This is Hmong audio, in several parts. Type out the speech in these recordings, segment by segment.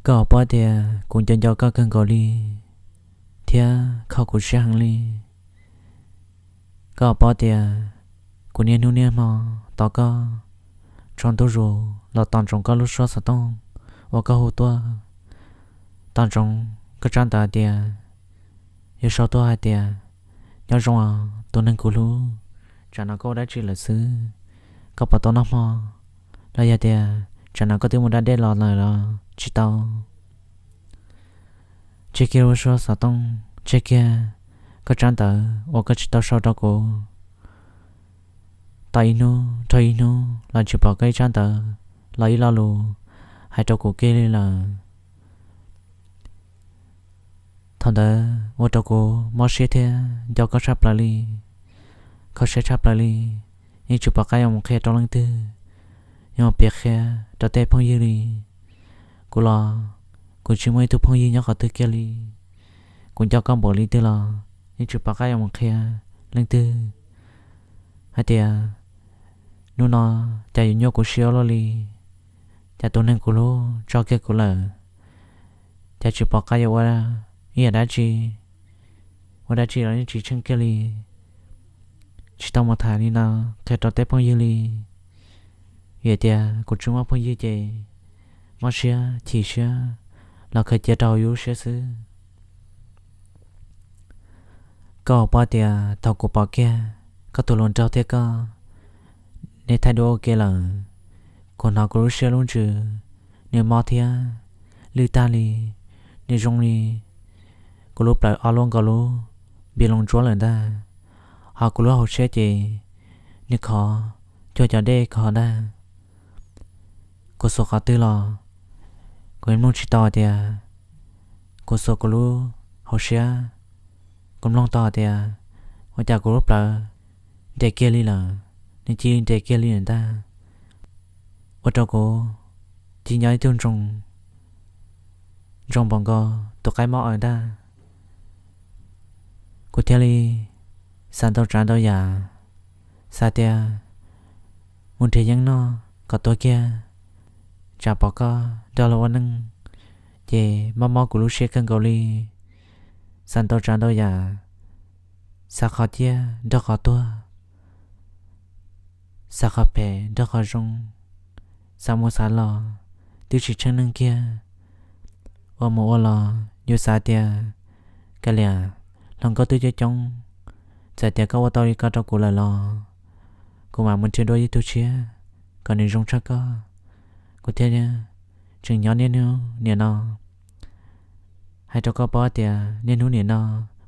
Koj paub tias kuv nco nco koj kawg nkaus li thiab kho kuv siab heev li. Koj paub tias kuv niaj hnub niaj hmo tos koj tsaus ntuj zus los tos ntsoov koj lub suab xov tooj uas koj hu tuaj, tos ntsoov koj tsab ntawv hais tias, yuav sau tuaj hais tias, nyob zoo os tus neeg kuv hlub, tsam no koj ua dab tsi lawm xwb, koj puas tau noj hmo, los yog tias tsam no koj twb mus da dej los lawm los tsis tau. Tseg kiag lub suab xov tooj, tseg kiag koj tsab ntawv uas koj tsis tau sau rau kuv. Tos ib hnub dhau ib hnub los tsis pom koj ib tsab ntawv los ib lo lus hais rau kuv kiag li lawm. Thaum ntawd ua rau kuv mob siab thiab nco koj tshaj plaws li, kho siab tshaj plaws li, yeej tsis pom qab yuav mus qhia rau leej twg, yuav mus piav qhia rau tej phooj ywg li. Kuv los kuv tsis muaj ib tug phooj ywg nyob qhov twg kiag li. Kuv nco koj npaum li twg los yeej tsis pom qab yuav mus qhia leej twg hais tias, hnub no cas yuav nyuaj kuv siab ua luaj li, cas tus neeg kuv hlub tso kiag kuv lawm, cas tsis pom qab yuav ua ib yam dab tsi, ua dab tsi los yeej tsis tsheej kiag li. Tsis tau mus tham li no qhia rau tej phooj ywg li, vim tias kuv tsis muaj phooj ywg ces mob siab chim siab los khaws cia rau hauv yus lub siab xwb. Koj paub tias thaum kuv pom kiag koj tus hluas nraug thiab koj, nws thaij duab ua ke lawm, kuv hnov kuv lub siab lub ntsws nws mob thiab lwj tag li, nws zoo li kuv lub plawv ob lub nkaus lub npias loo ntsuab lawm ntag. Ho kuv lub hauv siab ces nws khov cuag cov dej khov ntag. Kuv xuas qhov twg los kuv mloog tsis tau tias, kuv xuas kuv lub hauv siab, kuv mloog tau tias ua cas kuv lub plawv nres kiag li lawm, nws cia li nres kiag li lawm ntag. Ua rau kuv cia nyob ib tug ntsoog, ntsoog npaum nkaus tus qaib mob aws ntag. Kuv thiaj li xav ntau tsav ntau yam, xav tias mus nrhiav yeeb noj kom tuag kiag, tsam pom koj nrog luag ua neej ces mob mob kuv lub siab kawg nkaus li. Xav ntau tsav ntau yam, xav qhov ciaj nrog qhov tuag, xav qhov phem nrog qhov zoo, xav mus xav los twb tsis tsheej neeg kiag. Ua mus ua los yus xav tias, kav liam, hluas nkauj twb coob coob, txawm tias koj ua tau li ko rau kuv lawm los kuv mam mus nrhiav dua ib tug tshiab kom nws zoo tshaj koj, kuv thiaj tseem nyob niaj hnub nim no. Hais rau koj paub tias niaj hnub nim no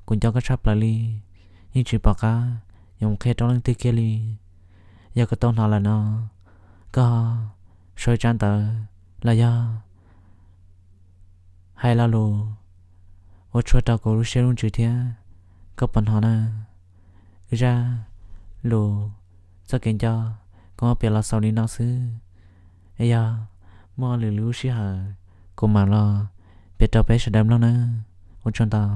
kuv nco koj tshaj plaws li, yeej tsis pom qab yuav mus qhia rau leej twg kiag li. Yog koj tau hnov lawm no, koj sau ib tsab ntawv los yog hais lo lus ua tshua rau kuv lub siab lub ntsws thiab, koj puas hnov na? Wb zaj lus txoj kev nco kuv muab piav los xaus li no xwb, es yog muaj lwm lub sij hawm kuv mam los piav rau peb sawv daws mloog nawb. Ua tsaug ntau.